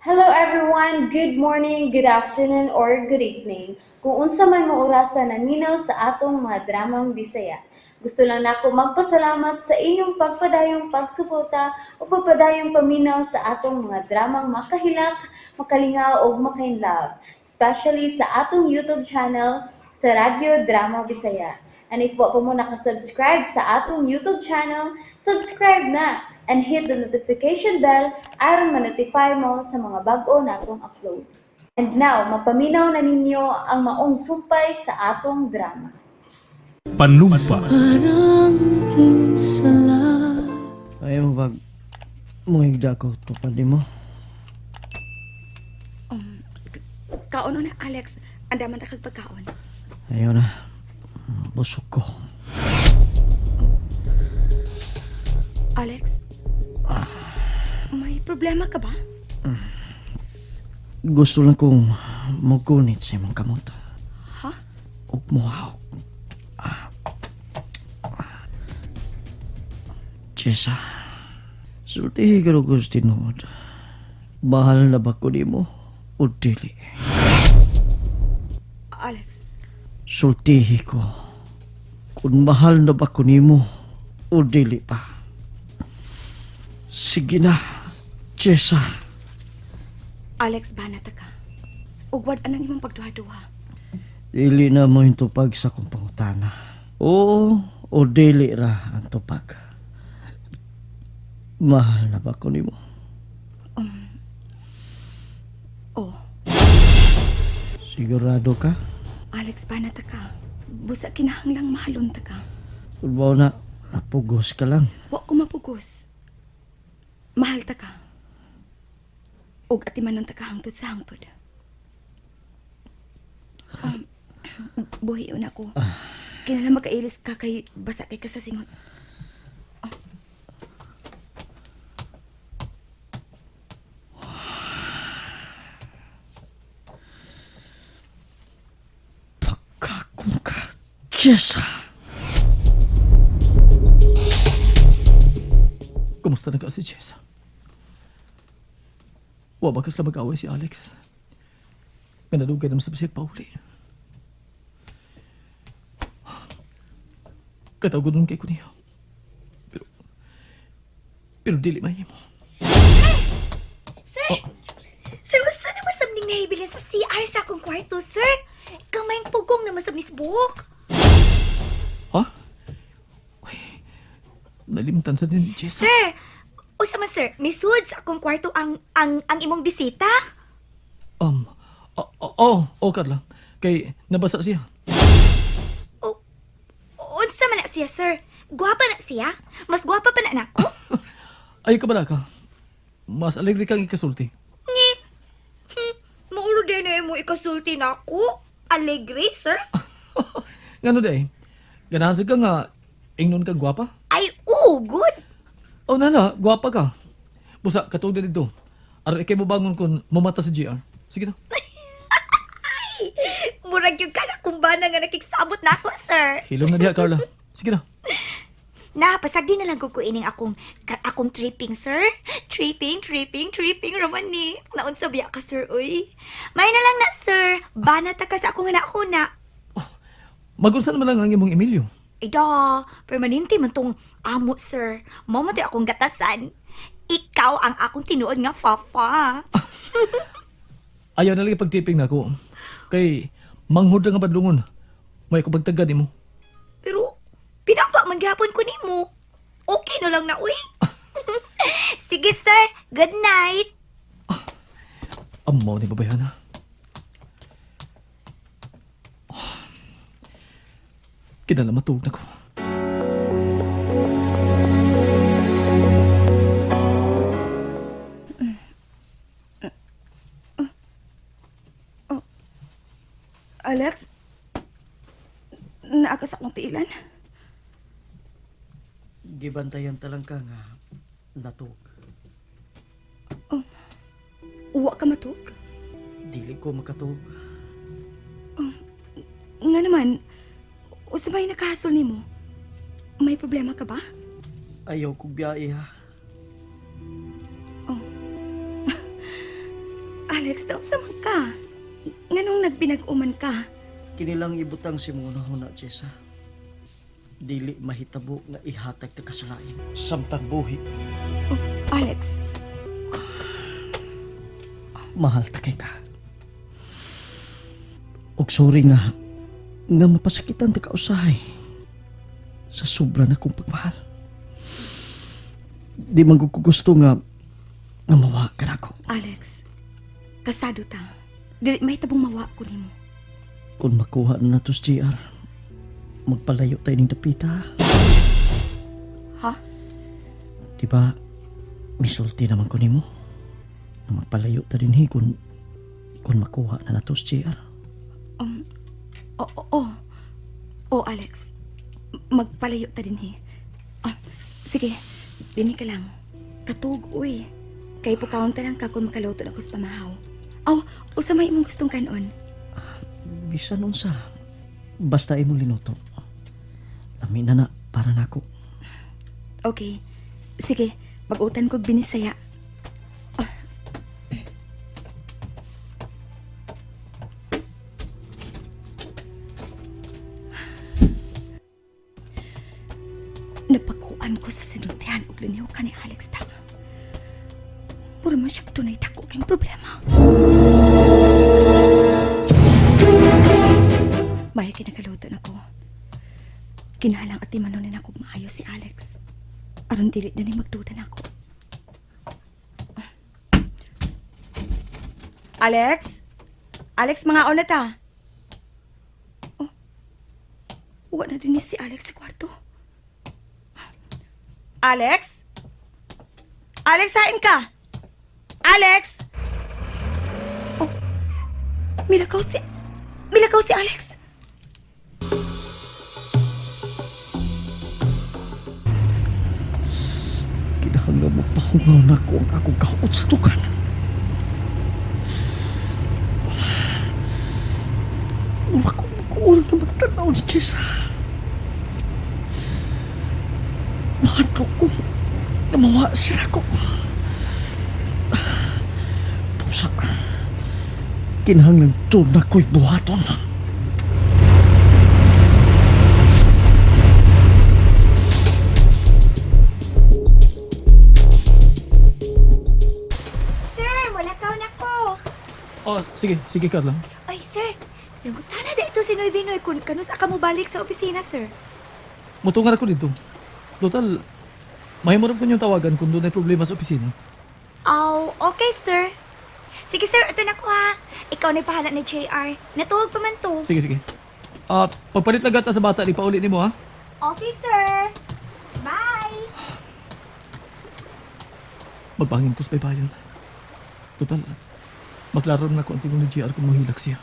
Hello everyone! Good morning, good afternoon, or good evening. Kung unsa man mo orasa naminaw sa atong mga dramang Bisaya. Gusto lang nako magpasalamat sa inyong pagpadayong pagsuporta o pagpadayong paminaw sa atong mga dramang makahilak, makalingaw ug makainlove, especially sa atong YouTube channel sa Radyo Drama Bisaya. And if wa pa mo nakasubscribe sa atong YouTube channel, subscribe na and hit the notification bell aron ma-notify mo sa mga bag-o natong uploads. And now, mapaminaw na ninyo ang maong sumpay sa atong drama. Panumpa. Parang naging sala. Ayaw mo bag muhigda ko tupad mo. Kaon na, Alex. Andaman ta kag pagkaon. Ayaw na. Busog ko. Alex? May problema ka ba? Gusto lang kong mugunit sa imong kamot. Ha? Ug muhawk. Jessa, sultihi ka rin gusto tinuod. Bahal na ba ko nimo o dili? Alex, Sultihi ko. Kung mahal na ba ko nimo o dili pa. Sige na, Jessa. Alex, banata ka. Ugwad anang imong pagduha-duha. Dili na mo yung tupag sa kong pangutana. Oo, o dili ra ang tupag. Mahal na ba ko nimo? Oh, Sigurado ka? Alex, banata ka. Busa kinahanglang mahalon ta ka. Kung ba na, napugos ka lang. Wa ko mapugos. Mahal ta ka. Ug atimanon ta ka hangtod sa hangtod. Buhi na ko. Kinahanglan makailis ka kay basa kay ka sa singot. Pagkakong ka, Jessa. Kumusta na ka si Jessa? Wa ba kasla mag-away si Alex? Nga nadugay naman sa siya pauli. Katawag nun kay ko niya. Pero dili mahimo. Sir! Sir, usa na masab ning nahibilin sa CR sa akong kwarto, sir? Kamayng pugong na masab ni buhok. Ha? Ay, nalimtan sa din ni Jessa. Sir, usa man sir, misud sa akong kwarto ang imong bisita? Um, oh, oh, oh, Carla. Kay nabasa siya. O, unsa man na siya, sir? Gwapa na siya? Mas gwapa pa na nako? Ay, kabala ka. Mas alegre kang ikasulti. Ni. Mauro din na imo ikasulti nako. Alegre, sir? Ngano day? Ganahan sa ka nga, ingnon ka gwapa? Ay, ugod. Oh, nala, gwapa ka. Busa, katog na dito. Aron ikay mobangon kung mamata si GR. Sige na. Murag yung kagakumbana nga nakiksabot nako, sir. Hilom na diha, Carla. Sige na. Na, pasagdi na lang ko ining akong tripping, sir. Tripping, tripping, tripping, raman ni. Naunsa biya ka, sir, uy. May na lang na, sir. Banat ka sa akong huna-huna. Magunsa naman lang ang imong Emilio. Ay da, permanente man tong amo, sir. Mao man to'y akong gatasan. Ikaw ang akong tinuod nga fafa. Ayaw na lang pagtiping na ako. Kay, manghod ra nga badlungon. May ko pagtagad nimo. Pero, pinangga man gihapon ko nimo. Okay na lang na, uy. Sige, sir. Good night. Amaw ni babayana. Kinala matug na ko. Alex? Naa ka sa akong tiilan? Gibantayan talang ka nga natug. Uwa ka matug? Dili ko makatug. Nga naman, usa may nakahasol nimo? May problema ka ba? Ayaw kong biyahe ha. Alex, daw sa man ka. Nganong nagbinag-uman ka? Kinilang ibutang si muna huna, Jessa. Dili mahitabo nga ihatag ta kasalain. Samtang buhi, Oh, Alex, mahal ta kay ka. Og sorry nga, nga mapasakitan ta ka usahay sa sobra na kong pagmahal. Di man ko gusto nga nga mawa ka nako. Alex, kasado ta. Dili mahitabong mawa ko nimo. Kung makuha na nato si JR, magpalayo tayo ng dapita. Ha? Di ba, misulti naman ko nimo. Na magpalayo ta din kung makuha na nato si JR. Oo, oo. Oo, Alex. Magpalayo ta din he. Ah, sige, dinhi ka lang. Katug, uy. Kay pukaon ta lang ka kung makaluto na ko sa pamahaw. Aw, usa may imong gustong kanon. Bisan unsa, basta imong linuto. Lami na na para nako. Okay. Sige, mag-utan kog binisaya. Ah. Napakuan ko sa sinultihan og liniw ka ni Alex ta. Puro man siya tunay dako kayong problema. May kinakaluto na ko. Kinahalang at timanon na ako maayo si Alex. Aron dili na ni magduda na ako. Alex? Alex, mga na ta. Oh, wala na din ni si Alex sa kwarto. Alex? Alex, hain ka! Alex! Oh, milakaw si... Milakaw si Alex! Kinahanglan mo pahungaw na ko ang akong kautstukan. Mura ko makuulang na magtanaw ni Jessa. Mahadlok ko. Namawa sila ko. Pusa. Kinahanglan doon na ko'y buhaton. Sir, mulakaw na ko. Oh, sige, sige Carla. Ay, sir, nangutana na ito si Noy Binoy kung kanus ka mo balik sa opisina, sir. Mutungan ako dito. Total, mahimo rin ko niyong tawagan kung doon ay problema sa opisina. Oh, okay, sir. Sige, sir, ito na ko ha. Ikaw na pahala ni JR. Natuwag pa man to. Sige, sige. Ah, pagpalit lang gata sa bata, di pauli nimo ha. Okay, sir. Bye! Magpangin ko sa baybayon. Total, maklaro na ko ang tingong ni JR kung muhilak siya.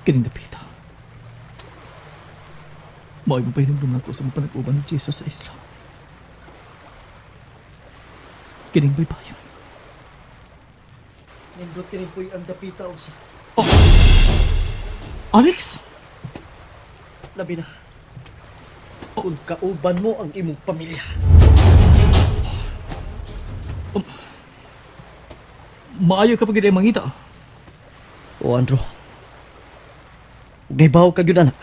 Kining napita. Mao'y mapahinumduman ko sa mga panag-uban ni Jesus sa Islam. Kining baybayon. Nindot kini po'y ang dapita usa. Oh! Alex! Labi na. Kung kauban mo ang imong pamilya. Maayo ka pag mangita. O Andrew. Ug nahibaw ka gyud anak.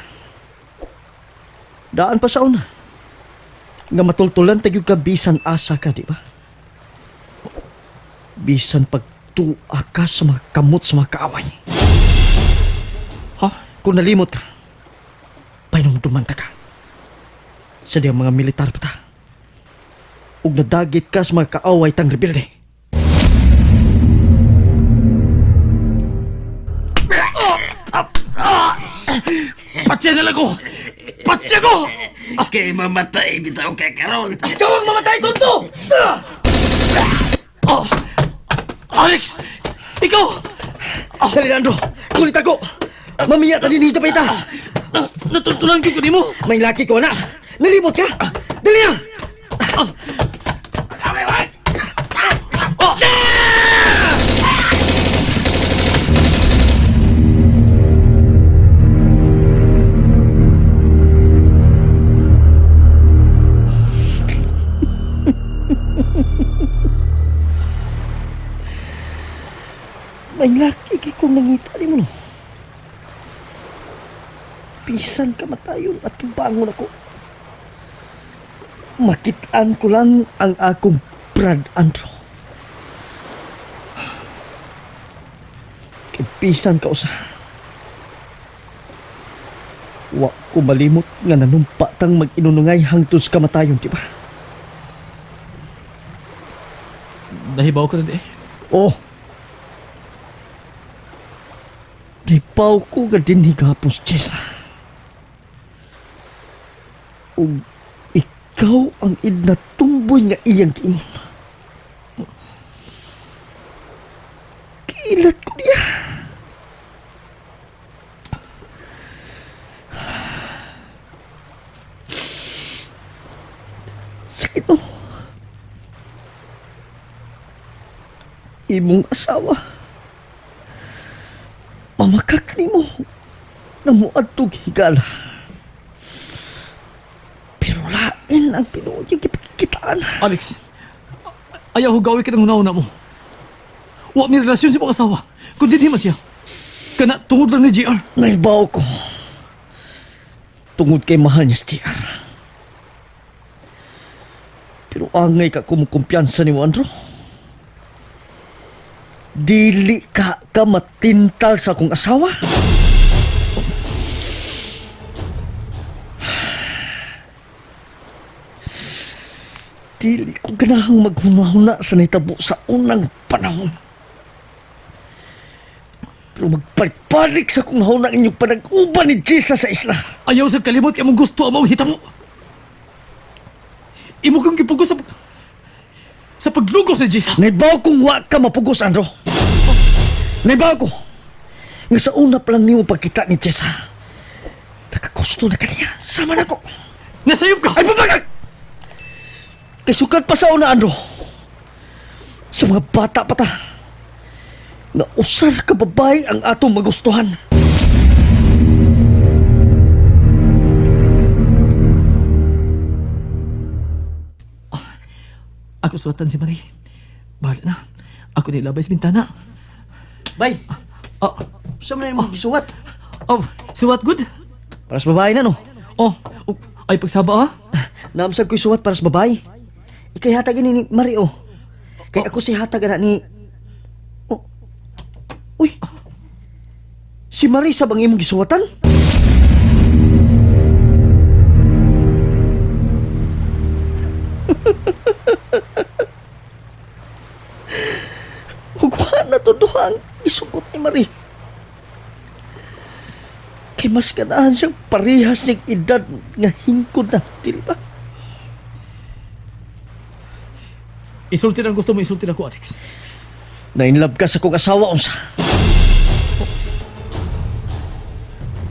Daan pa sa una. Nga matultulan ta gyud ka bisan asa ka, di ba? Bisan pagtua ka sa mga kamot sa mga kaaway. Ha? Kung nalimot ka, pahinumduman ta ka. Sa diyang mga militar pa ta. Ug nadagit ka sa mga kaaway tang rebelde. Patsya na lang ko! Patsya ko! Kay mamatay bitaw ka karon. Ikaw ang mamatay, tonto! Oh! Alex! Ikaw! Dali, Leandro! Kulit ako! Mamiya ka din yung tapita! Natultulan ko nimo! May laki ko na! Nalimot ka! Dali na! May laki kay kong nangita ni mo no. Bisan ka matayon at bangon ako. Makitaan ko lang ang akong Brad Andro. Kay bisan ka usa. Wa ko malimot nga nanumpa tang mag-inunungay hangtod sa kamatayon, di ba? Nahibaw ka na di eh. Oh. Dipaw ko nga din higapos, Jessa. Ug ikaw ang idnatumboy nga iyang giingon. Kilat ko niya. Sakit no. Imong asawa. Mamakak nimo nga muadtog higala. Pero lain ang tinuod yung gipakikitaan. Alex, ayaw hugawi ka ng una-una mo. Wa mi relasyon sa mong asawa. Kung dinhi man siya. Kana tungod lang ni JR. Naibaw ko. Tungod kay mahal niya si JR. Pero angay ka kumukumpiyansa ni Andro. Dili ka ka matintal sa akong asawa. Dili ko ganahang maghunahuna sa nahitabo sa unang panahon. Pero magpagbalik sa kung nahuna inyong panag-uban ni Jesus sa isla. Ayaw sa kalimot kay mong gusto ang maong hitabo. Imo kang gipugos sa paglugos ni Jisa. Naibaw kong wa ka mapugos, Andro. Naibaw ko. Nga sa una pa lang nimo pagkita ni Jessa, nakagusto na kaniya. Sama na ko. Nasayop ka! Ay, pabagag! Kay sukat pa sa una, Andro. Sa mga bata pa ta, nga usar ka babae ang atong magustuhan. Ako suwatan si Marie. Bahala na. Ako nilabay sa bintana. Bay, Oh, sa man imong gisuwat? oh, suwat good. Para sa babae na, no? Oh, oh, ay pagsaba ah. Naamsag ko'y suwat para sa babae. Ikay hatag ini ni Mario. Kay ako si hatag ana ni. Oh. Uy. Si Marisa bang imong gisuwatan? Ugwa na to duha ang isugot ni Marie. Kay mas ganahan siyang parehas niyang edad nga hingkod na, dili ba? Isulti ang gusto mo, isulti ako, Alex. Na-inlove ka sa kong asawa, unsa.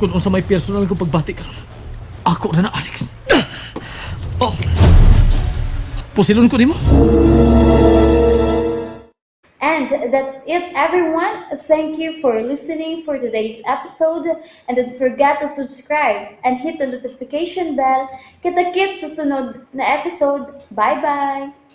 Kung unsa may personal kong pagbati karon. Ako na na, Alex. Oh. Pusilon ko nimo. And that's it, everyone. Thank you for listening for today's episode. And don't forget to subscribe and hit the notification bell. Kita-kits sa sunod na episode. Bye-bye!